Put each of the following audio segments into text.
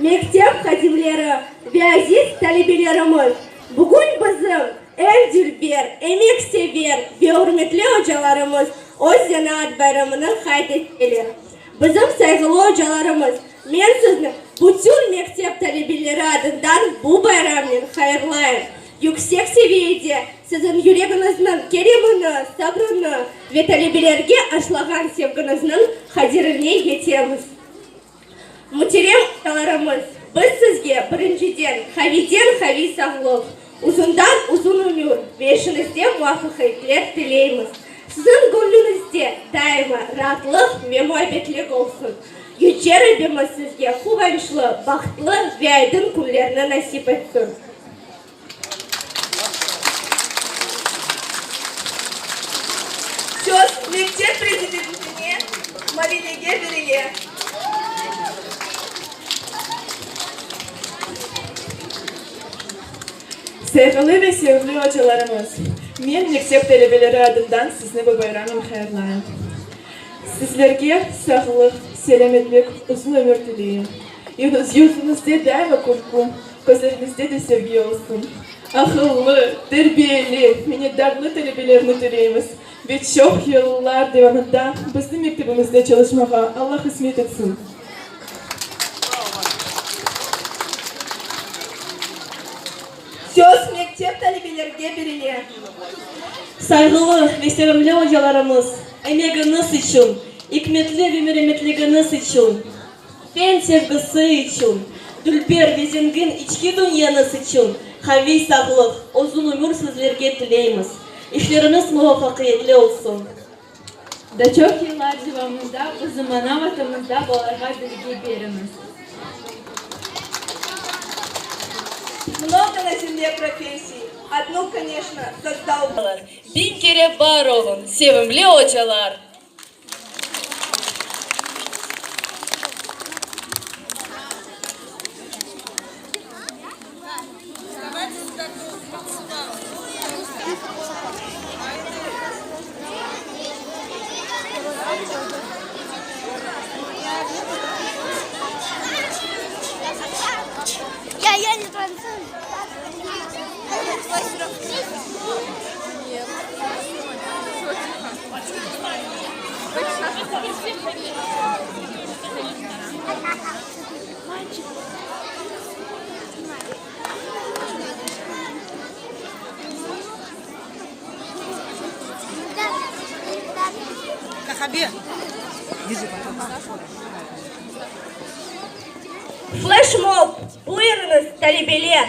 Mektep hadimleri ve aziz talebelerimiz! Bugün bizim eñ dülber, emeksever ve ürmetli ocalarımız öz zenaat bayramını qayd eteler. Bizim sayğılı ocalarımız, men sizni bütün mektep talebeleri adından bu bayramnen hayırlayım. Yüksek seviyede siziñ yüregiñizniñ keremini, sabrını ve talebelerge aşlağan sevgiñizniñ qadirine yetemiz. Müterem ocalarımız, biz sizge birinciden qaviden-qaviy sağlıq, uzundan-uzun ömür ve işiñizde muvafaqiyetler tileymiz. Siziñ göñlüñizde daima raatlıq ve muabbetlik olsun. Yüce Rabbimiz sizge quvançlı, bahtlı ve aydın künlerni nasip etsin. Söz mektep prezidentine Mavilege berile. Sayğılı ve sevimli ocalarımız! Men mektep talebeleri adından sizni bu bayramnen hayırlayım. Sizlerge sağlıq, selâmetlik, uzun ömür tileyim. Yüzüñizde daima külkü, közleriñizde de sevgi olsun. Aqıllı, terbiyeli, minnetdarlı talebelerni tileymiz ve çoq yıllar devamında bizim mektebimizde çalışmağa Alla qısmet etsin. Söz mektep talebelerge berile. Sayğılı ve sevimli ocalarımız, emegiñiz içün, ikmetli ve meremetligiñiz içün, fen sevgisi içün, dülber ve zengin içki dünyañız içün qaviy sağlıq, uzun ömür sizlerge tileymiz. İşleriñiz muvafaqiyetli olsun. Da çoq yıllar devamında bizim ana Vatanımızda balalarğa bilgi beriñiz. Mnogo na zemle professiy, odnu, koneçno, sozdal. Biñ kere bar oluñ, sevimli ocalar! Fleşmob, buyurıñız, talebeler!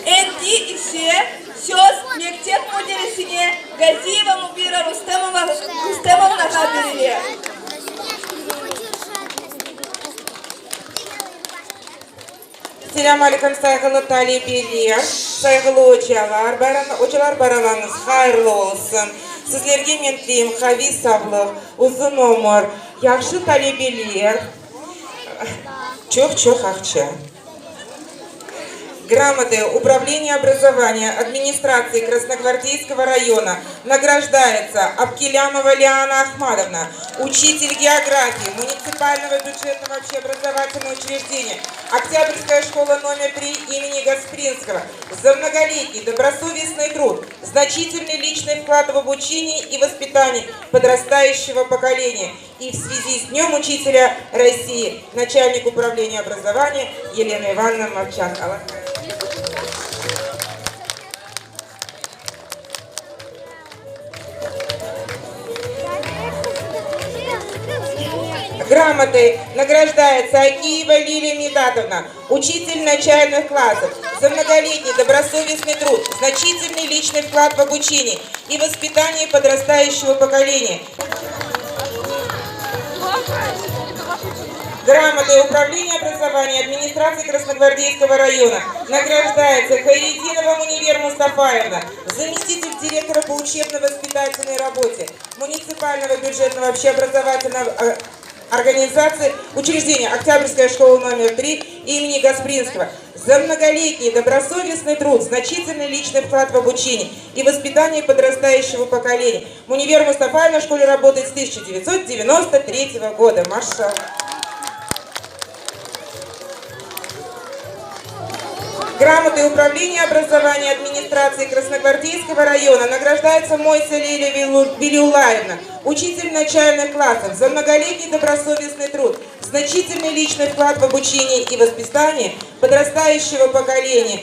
Endi ise söz mektep müdirisine Gaziyeva Mubira Rustemovnağa berile. Selâm aleyküm, sayğılı talebeler, sayğılı ocalar, ocalar bayramıñız hayırlı olsun! Sizlerge men tileyim qaviy sağlıq, uzun ömür, yahşı talebeler, çoq-çoq aqça. Грамотой Управления образования администрации Красногвардейского района награждается Абкелямова Лиана Ахмадовна, учитель географии муниципального бюджетного общеобразовательного учреждения Октябрьская школа номер 3 имени Гаспринского за многолетний добросовестный труд, значительный личный вклад в обучение и воспитание подрастающего поколения и в связи с Днем Учителя России начальник управления образования Елена Ивановна Мовчан. Грамотой награждается Акиева Лилия Медатовна, учитель начальных классов, за многолетний добросовестный труд, значительный личный вклад в обучение и воспитание подрастающего поколения. Грамотой Управления образования администрации Красногвардейского района награждается Хайрединова Мунивер Мустафаевна, заместитель директора по учебно-воспитательной работе муниципального бюджетного общеобразовательного э, организации учреждения Октябрьская школа номер 3 имени Гаспринского за многолетний добросовестный труд, значительный личный вклад в обучение и воспитание подрастающего поколения. Мунивер Мустафаевна в школе работает с 1993 года. Маршал. Грамотой Управления образования администрации Красногвардейского района награждается Мойса Лилия Велиулаевна, учитель начальных классов, за многолетний добросовестный труд, значительный личный вклад в обучение и воспитание подрастающего поколения.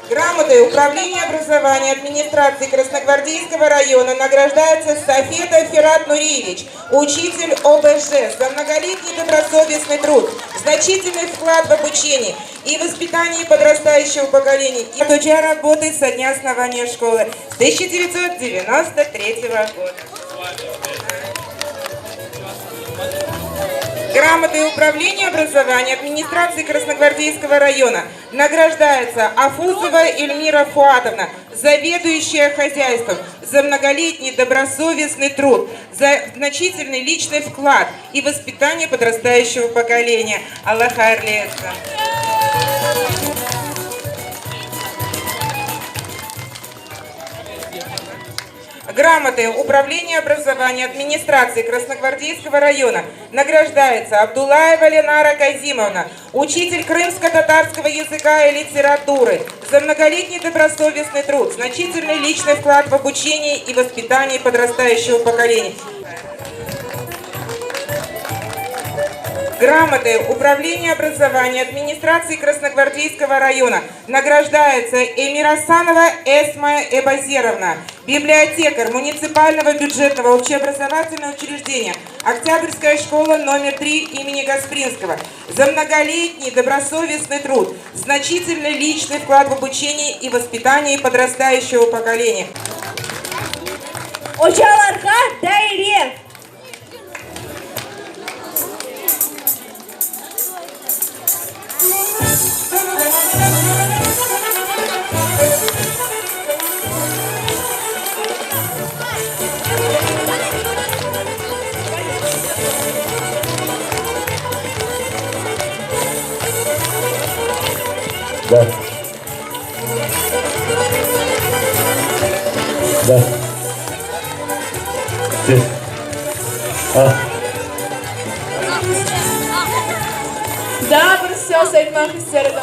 Грамотой Управления образования администрации Красногвардейского района награждается Софета Ферат Нуриевич, учитель ОБЖ, за многолетний добросовестный труд, значительный вклад в обучение и воспитание подрастающего поколения. И Туча работает со дня основания школы с 1993 года. Грамотой Управления образования администрации Красногвардейского района награждается Афузова Эльмира Фуатовна, заведующая хозяйством, за многолетний добросовестный труд, за значительный личный вклад и воспитание подрастающего поколения. Аллах hayırlı Грамотой Управления образования администрации Красногвардейского района награждается Абдулаева Ленара Казимовна, учитель крымско-татарского языка и литературы, за многолетний добросовестный труд, значительный личный вклад в обучение и воспитание подрастающего поколения. Грамотой Управления образования администрации Красногвардейского района награждается Эмирасанова Эсма Эбазеровна, библиотекарь муниципального бюджетного общеобразовательного учреждения Октябрьская школа номер 3 имени Гаспринского за многолетний добросовестный труд, значительный личный вклад в обучение и воспитание подрастающего поколения. Ocalarğa daire. Да. Да. Ses. Ah. Daa bir söz aytmaq ister edim.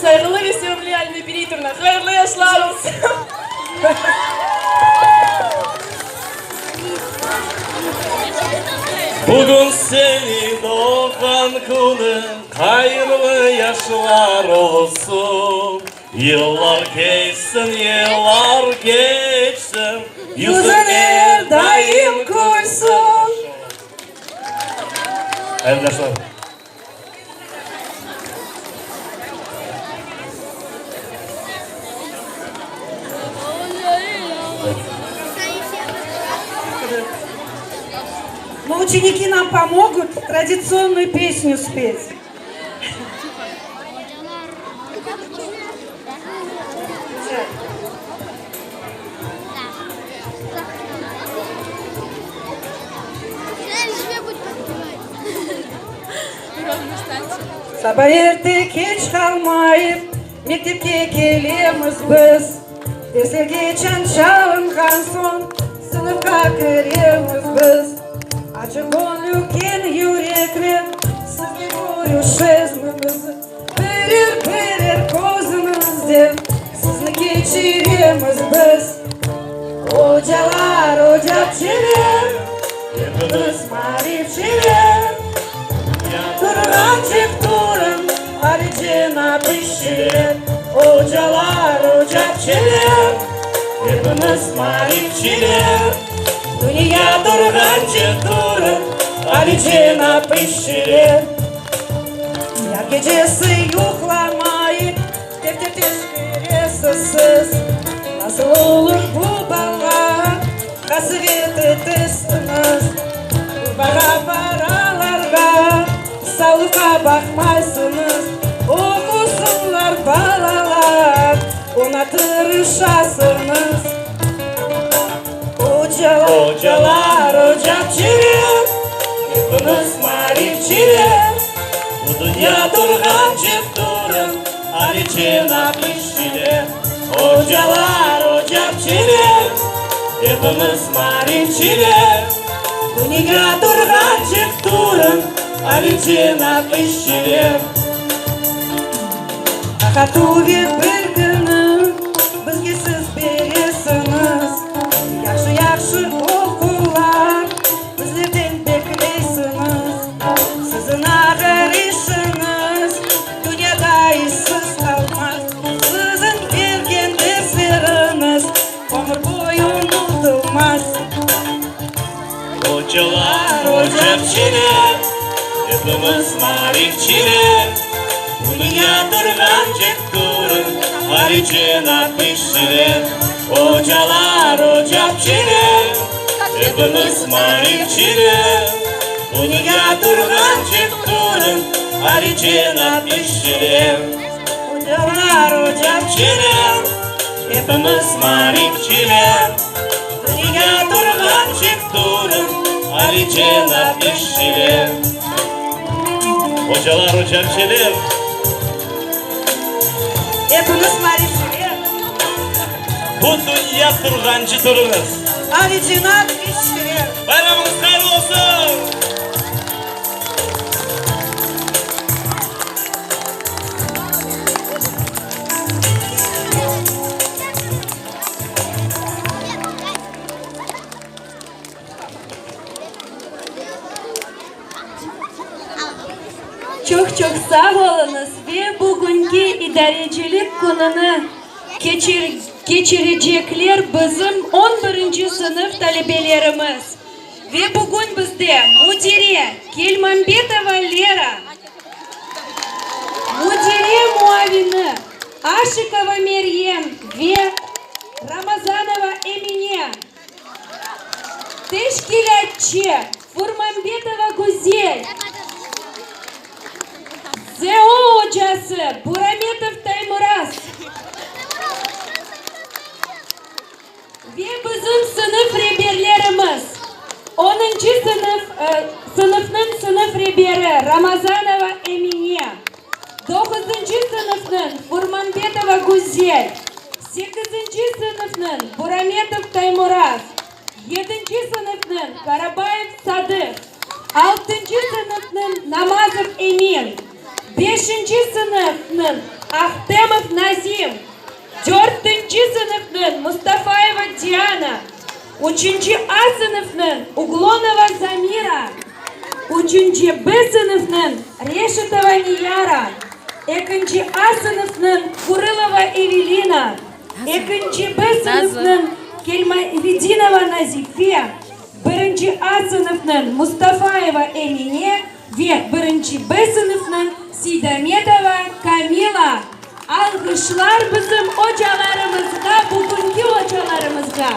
Sayğılı ve sevimli Alme Beritovna, hayırlı yaşlar olsun! Bugün seniñ doğğan künüñ, Hayırlı yaşlar olsun. Yıllar keçsin, yıllar keçsin, Yüzüñ er daim külsün. Hayırlı yaşlar. Ну, ученики нам помогут традиционную песню спеть. Saba erte keç qalmayıp, mektepke kelemiz biz. Derslerge çañ çalınğan soñ, sınıfqa kiremiz biz. Açıq göñlü, keñ yürekli, siznen körüşezmiz. Birer-birer közümizden sizni keçiremiz biz. Ocalar, ocapçeler, hepimiz marifçiler. Turğançıq turın, alicenap işçiler. Ocalar, ocapçeler, hepimiz marifçiler. Dünya turğançıq turın, alicenap işçiler. Yar gecesi yuqlamayıp, defter teşkeresiz siz. Nasıl olur bu bala qasevet etesiñiz? Urbağa, paralarğa, savlıqqa baqmaysıñız. Oqusınlar balalar, oña tırışasıñız. Ocalar, Ocalar, ocapçiler, Hepimiz maarifçiler. Bu dünya turğancıq turın, Alicenap işçiler. Ocalar, ocapçiler, Hepimiz maarifçiler. Dünya turğancıq turın, Alicenap işçiler. Aqatuvet bilgini bizge siz beresiñiz, Yahşı-yahşı oqular bizlerden bekleysiñiz. Siziñ ağır işiñiz dünyada izsiz qalmaz, Siziñ bergen dersleriñiz ömür boyu unutılmaz. Ocalar, ocapçiler, Epimiz maarifçiler, Bu dünya turğancıq turın, Alicenap işçiler. Ocalar, ocapçiler, Epimiz maarifçiler, Bu dünya turğancıq turın, Alicenap işçiler. Ocalar, ocapçiler, Epimiz maarifçiler, Dünya turğancıq turın, Alicenap işçiler. Ocalar, ocapçiler. Epimiz maarifçiler. Bu dünya turğancı turıñız. Alicenap işçiler. Bayramıñız hayırlı olsun! Çoq-çoq sağ oluñız ve bugünki idarecilik kününi keçirecekler bizim on birinci sınıf talebelerimiz. Ve bugün bizde müdire Kelmambetova Lera, müdire muavini Aşikova Meryem ve Ramazanova Emine, teşkilâtçı Furmambetova Güzel, ZO ocası Burametov Taymuraz. Ve bizim sınıf reberlerimiz, onuncı sınıf sınıfnıñ sınıf reberi Ramazanova Emine, doquzıncı sınıfnıñ Furmanbetova Güzel, sekizinci sınıfnıñ Burametov Taymuraz, yedinci sınıfnıñ Karabayev Sadıq, altıncı sınıfnıñ Namazov Emin, beşinci sınıfnıñ Ahtemov Nazim, Dörtünci sınıfnıñ Mustafayeva Diana, üçünci A sınıfnıñ Uglonova Zamira. Üçünci B sınıfnıñ Reşitova Niyara, ekinci A sınıfnıñ Kurılova Evelina, ekinci B sınıfnıñ Kelmavedinova Nazife, birinci A sınıfnıñ Mustafayeva Emine ve birinci B sınıfnıñ Seydametova Kamila. Alğışlar bizim ocalarımızğa, bugünki ocalarımızğa!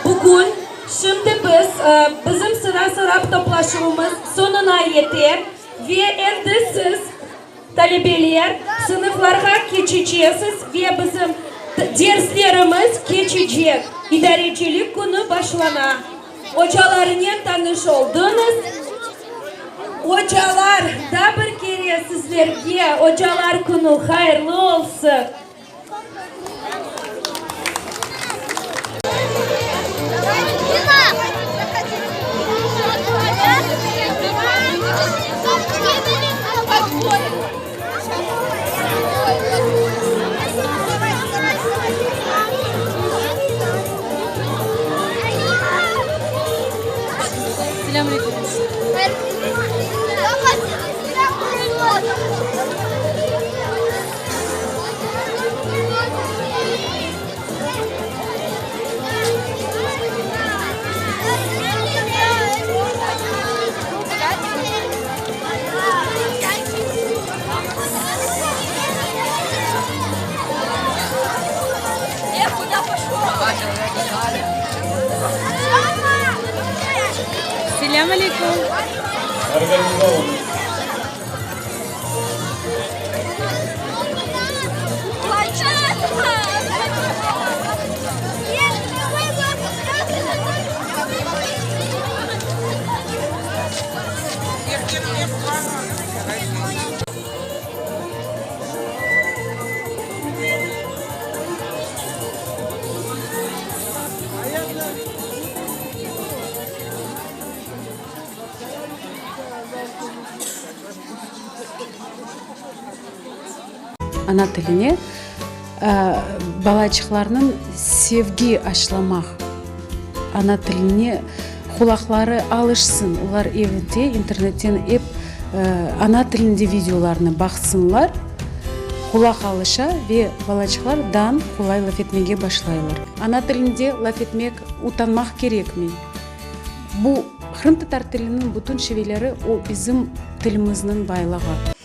Bugün, şimdi biz, bizim sıra-sırap toplaşuvımız soñuna yete ve endi siz, talebeler, sınıflarğa keçecesiz ve bizim derslerimiz keçecek. İdarecilik künü başlana. Ocalarınen tanış oldıñız. Ocalar, daa bir kere sizlerge Ocalar künü hayırlı olsun! Selâm aleyküm. Ana tiline balaçıqlarnıñ sevgi aşlamaq, ana tiline qulaqları alışsın, olar evde internetten ep ana tilinde videolarnı baqsınlar, qulaq alışa ve balaçıqlar dan qolay laf etmege başlaylar. Ana tilinde laf etmek utanmaq kerekmey. Bu qırımtatar tiliniñ bütün şiveleri o bizim tilimizniñ baylığı.